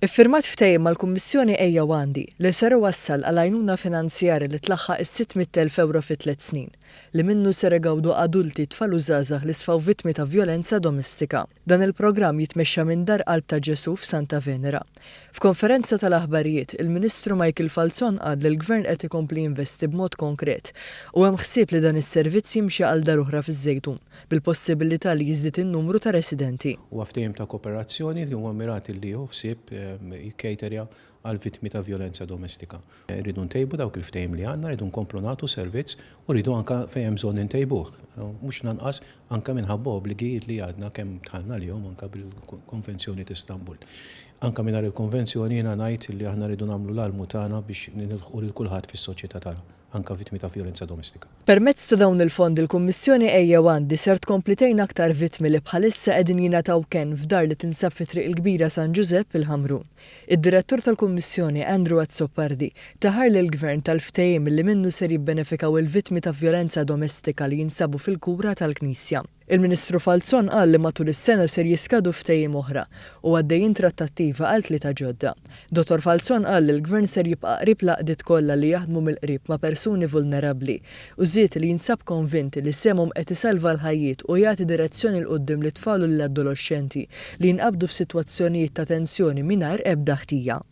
Iffirmat ftehim mal-Kummissjoni Ejja u Għandi li ser iwassal għal għajnuna finanzjarja li tlaħħaq is-600,000 ewro fi tlett snin, li minnu ser igawdu adulti, tfal u żgħażagħ li sfaw vittmi ta' vjolenza domestika. Dan il-programm jitmexxa minn Dar Qalb ta' Ġesù f'Santa Venera. F'konferenza tal-aħbarijiet, il-Ministru Michael Falzon qal li l-Gvern qed ikompli jinvesti b'mod konkret u hemm ħsieb li dan is-servizz jimxi għal dar oħra fiż-Żejtun. bil-possibilità li jiżdied in-numru ta' residenti. Huwa ftehim ta' kooperazzjoni li huwa mmirat li jieħu ħsieb jikkejterja għall-vittmi ta' vjolenza domestika. Irridu ntejbu dawk il-ftehim li għandna, rridu nkomplu nagħtu servizz u rridu anke fejn hemm bżonn intejbuh. Mhux l-anqas anke minħabba obbligi li għadna kemm dħalna għalihom anke bil-Konvenzjoni t'Istanbul. Anke mingħajr il-Konvenzjoni jiena ngħid li aħna rridu nagħmlu l-almu tagħna biex nilħqu lil kulħadd fis-soċjetà tagħna. anke vittmi ta' vjolenza domestika. Permezz ta' dawn il-fondi l-Kummissjoni Ejja u Għandi ser tkompli tgħin aktar vittmi li bħalissa qegħdin jingħataw kenn f'dar li tinsab fi Triq il-Kbira San Ġużepp il-Ħamrun. Id-Direttur tal-Kummissjoni Andrew Azzopardi ta ħajr lill-Gvern tal-ftehim li minnu ser jibbenefikaw il-vittmi ta' vjolenza domestika li jinsabu fil-kura tal-Knisja. Il-Ministru Falzon qal li matul is-sena ser jiskadu ftehim oħra u għaddejjin trattattiva għal tlieta ġodda. Dottor Falzon qal li l-Gvern ser jibqa' qrib l-għaqdiet kollha li jaħdmu mill-qrib ma' persuni vulnerabbli u żied li jinsab konvint li sehemhom qed isalva l-ħajjiet u jagħti direzzjoni 'l quddiem lit-tfal u lill-adoloxxenti li jinqabdu f'sitwazzjonijiet ta' tensjoni mingħajr ebda ħtija.